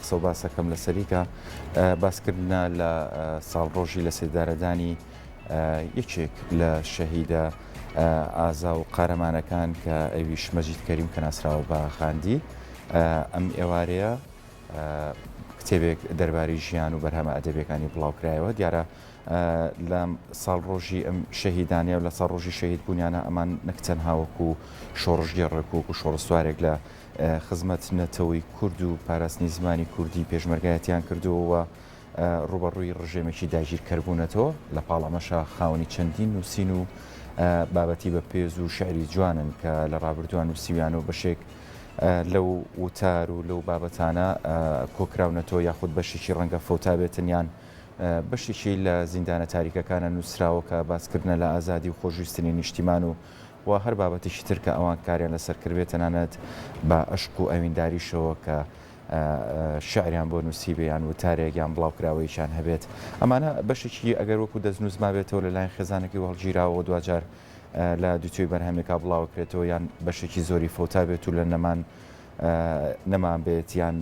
قسە و باسەکەم لەسەری کە باسکردنە لە ساڵڕۆژی لە سێدارەدانی یەکێک لە شەهیدە ئازا و قارەمانەکان کە ئەویش مەجید کەریم کە ناسراوە بە غاندی ئەم ئێوارەیە کتێبێک دەربارەی ژیان و بەرهەمە ئەدەبیەکانی بڵاوکرایەوە دیارە لە ساڵڕۆژی ئەم شەهیدانە و لە ساڵڕۆژی شەهید بوونیانە ئەمان نەک تەنها وەکو شۆڕشگێڕێک و وەکو شۆڕسوارێک لە خزمەت نەتەوەی کورد و پاراستنی زمانی کوردی پێشمەرگایەتیان کردووە و ڕووبەڕووی ڕژێمێکی داگیرکەر بوونەتەوە، لە پاڵ ئەمەشا خاوەنی چەندین نووسین و بابەتی بە پێز و شیعری جوانن کە لە ڕابردووە نووسیویانە و بەشێک لەو وتار و لەو بابەتانە کۆکراونەتەوە یاخود بەشێکی ڕەنگە فەوتابێتن یان بەشێکی لە زیندانە تاریکەکانە نووسراوە کە باسکردنە لە ئازادی و خۆشویستنی نیشتیمان و و هەر بابەتێکی تر کە ئەوان کاریان لەسەر کردبێت تەنانەت بە ئەشق و ئەوینداریشەوە کە شیعریان بۆ نووسیبێ یان وتارێک یان بڵاوکراوەیەکیان هەبێت ئەمانە بەشێکی ئەگەر وەکو دەستنووس مابێتەوە لەلایەن خێزانەکەی هەڵگیراوە دواجار لە دووتوێی بەرهەمێکا بڵاوکرێتەوە یان بەشێکی زۆری فەوتا بێت و لە نەمان نەمان بێت یان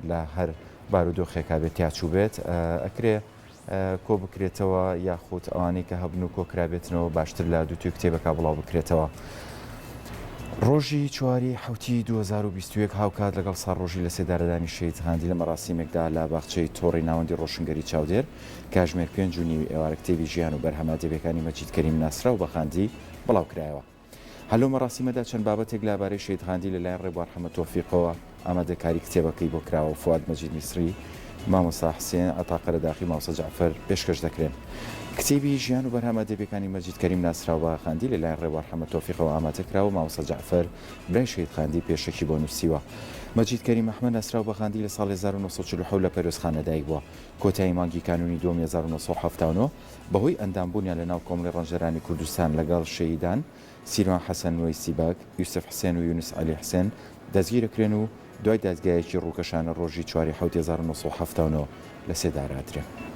لە هەر بارودۆخێکا بێت تیاچوو بێت ئەکرێ کۆبکرێتەوە یاخود ئەوانەی کە هەبن و کۆکرابێتنەوە باشتر لە دووتوێ کتێبەکە بڵاو بکرێتەوە. ڕۆژی چواری حەوتی 2021 هاوکات لەگەڵ ساڵڕۆژی لەسێدارەدانی شەهید غاندی لە مەراسیمێکدا لە باخچەی تۆڕی ناوەندی ڕۆشنگەری چاودێر کاژمێر پێنج و نیوی ئێوارە کتێبی ژیان و بەرهەمە ئەدەبیەکانی مەجید کەریم ناسراو بە غاندی بڵاوکرایەوە. هەر لەو مەراسیمەدا چەند بابەتێک لەبارەی شەهید غاندی لەلایەن ڕێبوار حەمە تۆفیقەوە ئامادەکاری کتێبەکەی بۆ کراوە و فواد مەجید میسری، مامۆستا حسێن عەتا قەرەداخی و مامۆستا جەعفەر پێشکەش دەکرێن. کتێبی ژیان و بەرهەمە ئەدەبیەکانی مەجید کەریم ناسراو بە غاندی لەلایەن ڕێبوار حەمە تۆفیقەوە ئامادە کراوە و مامۆستا جەعفەر برای شەهید غاندی پێشەکی بۆ نووسیوە. مەجید کەریم ئەحمەد ناسراو بە غاندی لە ساڵی 1947 لە پەروێزخان لەدایک بووە. کۆتایی مانگی کانوونی دووەمی 1979 بەهۆی ئەندامبوونیان لە ناو کۆمەڵەی ڕەنجدەرانی کوردستان لەگەڵ شەهیدان سیروان حەسەن وەیسی بەگ، یوسف حسێن و یونس عەلی حسێن دەستگیرەکرێن و دوای دادگایەکی ڕووکەشانە ڕۆژی چواری حەوتی 1979 لە سێدارە ئەدرێن.